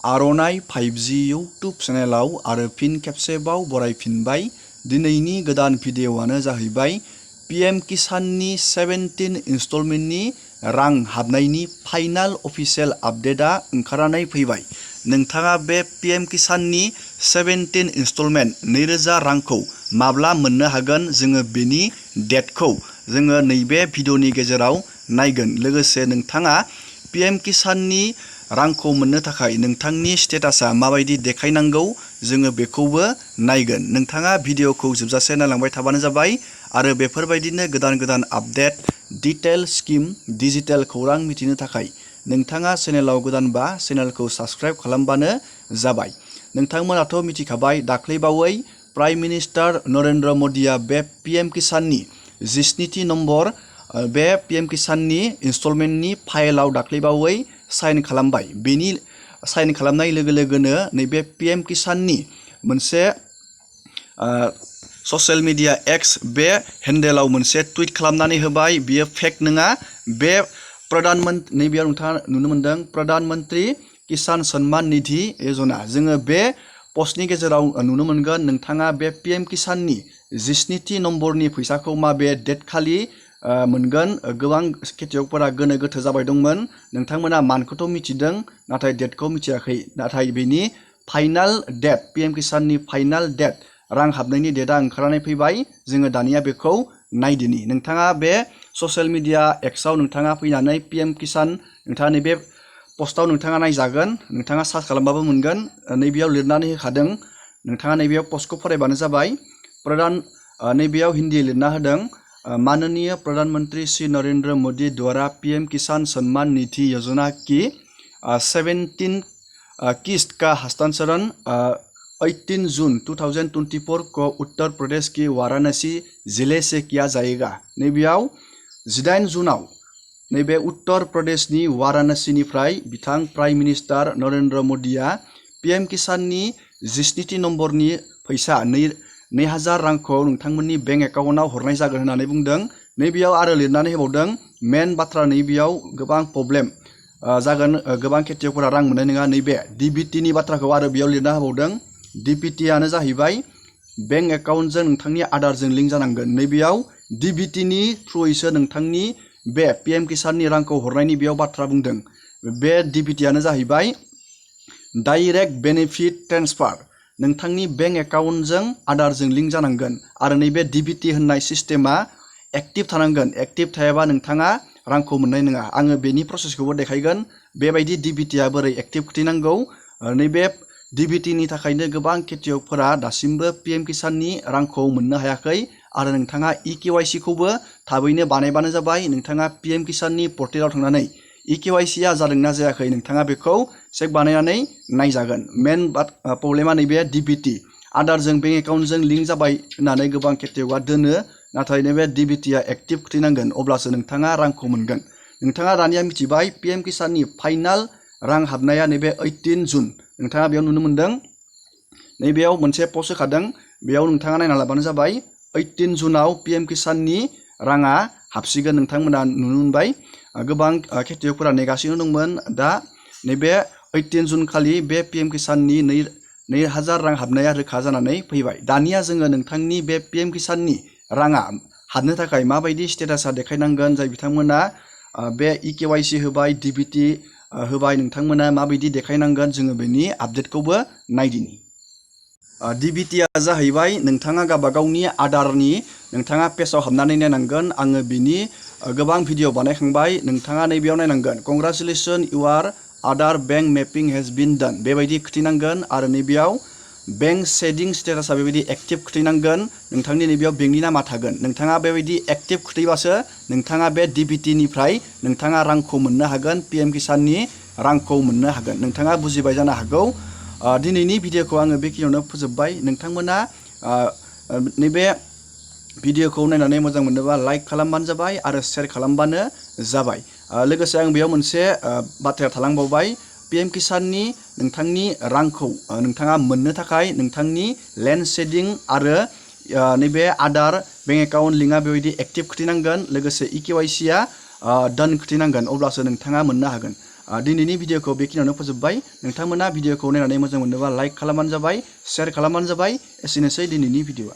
आर'नाइ 5G YouTube चेनेलाव आरो फिन खेबसेबाव बरायफिनबाय। दिनैनि गोदान भिडिअ'आनो जाहैबाय PM किसाननि 17 इनस्टलमेन्टनि रां हाबनायनि फाइनाल अफिसियेल आपडेटआ ओंखारनानै फैबाय। नोंथाङा बे PM किसाननि 17 इनस्टलमेन्ट 2000 रांखौ माब्ला मोननो हागोन, जोङो बेनि डेटखौ जोङो नैबे भिडिअ'नि गेजेराव नायगोन। लोगोसे नोंथाङा PM किसाननि रांखौ मोननो थाखाय नोंथांनि स्टेटासा माबायदि देखायनांगौ, जोङो बेखौबो नायगोन। नोंथाङा भिडिअ'खौ जोबजासे नायलांबाय थाबानो जाबाय आरो बेफोरबायदिनो गोदान गोदान आपडेट, डिटेल स्किम, डिजिटेल खौरां मिथिनो थाखाय नोंथाङा चेनेलाव गोदानबा चेनेलखौ साबस्क्राइब खालामबानो जाबाय। नोंथांमोनाथ' मिथिखाबाय, दाख्लैबावै प्राइम मिनिस्टार नरेन्द्र मदिया बे PM किसाननि 17थि नम्बर बे PM किसाननि इनस्टलमेन्टनि फाइलाव दाख्लैबावै साइन खालामबाय। बेनि साइन खालामनाय लोगो लोगोनो नैबे PM किसाननि मोनसे ससियेल मिडिया एक्स बे हेन्डेलाव मोनसे टुइट खालामनानै होबाय। बियो फेक नङा। बे नैबेयाव नोंथाङा नुनो मोनदों प्रधान मन्त्रि किसान सन्मान निधि यजना। जोङो बे पस्टनि गेजेराव नुनो मोनगोन नोंथाङा बे PM किसाननि 17थि नम्बरनि फैसाखौ माबे डेट खालि मोनगोन। गोबां खेथियकफोरा गोनो गोथो जाबाय दंमोन। नोंथांमोना मानखौथ' मिथिदों, नाथाय डेटखौ मिथियाखै। नाथाय बेनि फाइनाल डेट, PM किसाननि फाइनाल डेट, रां हाबनायनि डेटआ ओंखारनानै फैबाय। जोङो दानिया बेखौ नायदिनि। नोंथाङा बे ससियेल मिडिया एक्सआव नोंथाङा फैनानै PM किसान, नोंथाङा नैबे पस्टआव नोंथाङा नायजागोन। नोंथाङा सार्च खालामबाबो मोनगोन। नैबेयाव लिरनानै होखादों। नोंथाङा नैबेयाव पस्टखौ फरायबानो जाबाय। नैबेयाव हिन्दी लिरना होदों, माननीय प्रधानमंत्री श्री नरेंद्र मोदी द्वारा PM किसान सम्मान निधि योजना की 17 किस्त का हस्तांतरण 18 जून 2024 को उत्तर प्रदेश की वाराणसी जिले से किया जाएगा। नैबेयाव 18 जुनाव नैबे उत्तर प्रदेशनि वाराणसीनिफ्राय बिथां प्राइम मिनिस्टार नरेंद्र मदिया PM किसाननि 17थि नम्बरनि फैसा 2000 रांखौ नोंथांमोननि बेंक एकाउन्टआव हरनाय जागोन होननानै बुंदों। नैबेयाव आरो लिरनानै होबावदों, मेन बाथ्रा नैबेयाव गोबां प्रब्लेम जागोन, गोबां खेथियकफोरा रां मोननाय नङा। नैबे DBTनि बाथ्राखौ आरो बेयाव लिरना होबावदों। DBTआनो जाहैबाय बेंक एकाउन्टजों नोंथांनि आधारजों लिंक जानांगोन। नैबेयाव DBTनि थ्रुयैसो नोंथांनि बे PM किसाननि रांखौ हरनायनि बेयाव बाथ्रा बुंदों। बे DBTआनो जाहैबाय डाइरेक्ट बेनिफिट ट्रेन्सफार। नोंथांनि बेंक एकाउन्टजों आधारजों लिंक जानांगोन आरो नैबे DBT होननाय सिस्टेमा एक्टिभ थानांगोन। एक्टिभ थायाबा नोंथाङा रांखौ मोननाय नङा। आङो बेनि प्रसेसखौबो देखायगोन। बेबायदि DBTआ बोरै एक्टिभ खिथिनांगौ। नैबे DBTनि थाखायनो गोबां खेथियकफोरा दासिमबो PM किसाननि रांखौ मोननो हायाखै आरो नोंथाङा EKYC खौबो थाबैनो बानायबानो जाबाय। नोंथाङा PM किसाननि पर्टेलाव थांनानै EKYCआ जादोंना जायाखै नोंथाङा बेखौ चेक बानायनानै नायजागोन। मेन प्रब्लेमा नैबे DBT आधारजों बेंक एकाउन्टजों लिंक जाबाय होननानै गोबां खेथियकआ दोनो, नाथाय नैबे DBTआ एक्टिभ खिथिनांगोन, अब्लासो नोंथाङा रांखौ मोनगोन। नोंथाङा दानिया मिथिबाय PM किसाननि फाइनाल रां हाबनाया नैबे 18 जुन। नोंथाङा बेयाव नुनो मोनदों, नैबेयाव मोनसे पस्ट होखादों। बेयाव नोंथाङा नायना लाबानो जाबाय। 18 जुनाव PM किसाननि राङा हाबसिगोन। नोंथांमोना नुनो मोनबाय गोबां खेथियकफोरा नेगासिनो दंमोन। दा नैबे 18 जुन खालि बे PM किसाननि 2000 रां हाबनाया रोखा जानानै फैबाय। दानिया जोङो नोंथांनि बे PM किसाननि राङा हाबनो थाखाय माबायदि स्टेटासा देखायनांगोन, जाय बिथांमोना बे EKYC होबाय, DBT होबाय, नोंथांमोना माबायदि देखायनांगोन, जोङो बेनि आपडेटखौबो नायदिनि। DBTआ जाहैबाय नोंथाङा गावबागावनि आधारनि नोंथाङा पेजाव हाबनानै नायनांगोन। आङो बिनि गोबां भिडिअ बानायखांबाय। नोंथाङा नैबेयाव नायनांगोन, congratulation your Aadhaar bank mapping has been done, बेबायदि खिथिनांगोन। आरो नैबेयाव बेंक सेडिं स्टेटासा बेबायदि एक्टिभ खिथिनांगोन। नोंथांनि नैबेयाव बेंकनि नामा थागोन। नोंथाङा बेबायदि एक्टिभ खिथिबासो नोंथाङा बे DBTनिफ्राय नोंथाङा रांखौ मोननो हागोन, PM किसाननि रांखौ मोननो हागोन। नोंथाङा बुजिबाय जानो हागौ। दिनैनि भिडिअखौ आङो बेखिनियावनो फोजोबबाय। नोंथांमोना नैबे भिडिअखौ नायनानै मोजां मोनोबा लाइक खालामबानो जाबाय आरो शेयार खालामबानो जाबाय। लोगोसे आं बेयाव मोनसे बाथ्राया थालांबावबाय, PM किसाननि नोंथांनि रांखौ नोंथाङा मोननो थाखाय नोंथांनि लेन्ड शेडिं आरो नैबे आधार बेंक एकाउन्ट लिंकआ बेबायदि एक्टिभ खिथिनांगोन। लोगोसे EKYCआ डान खिथिनांगोन, अब्लासो नोंथाङा मोननो हागोन। दिनैनि भिडिअखौ बेखिनियावनो फोजोबबाय। नोंथांमोना भिडिअखौ नायनानै मोजां मोनोबा लाइक खालामबानो जाबाय, शेयार खालामबानो जाबाय। एसेनोसै दिनैनि भिडिअआ।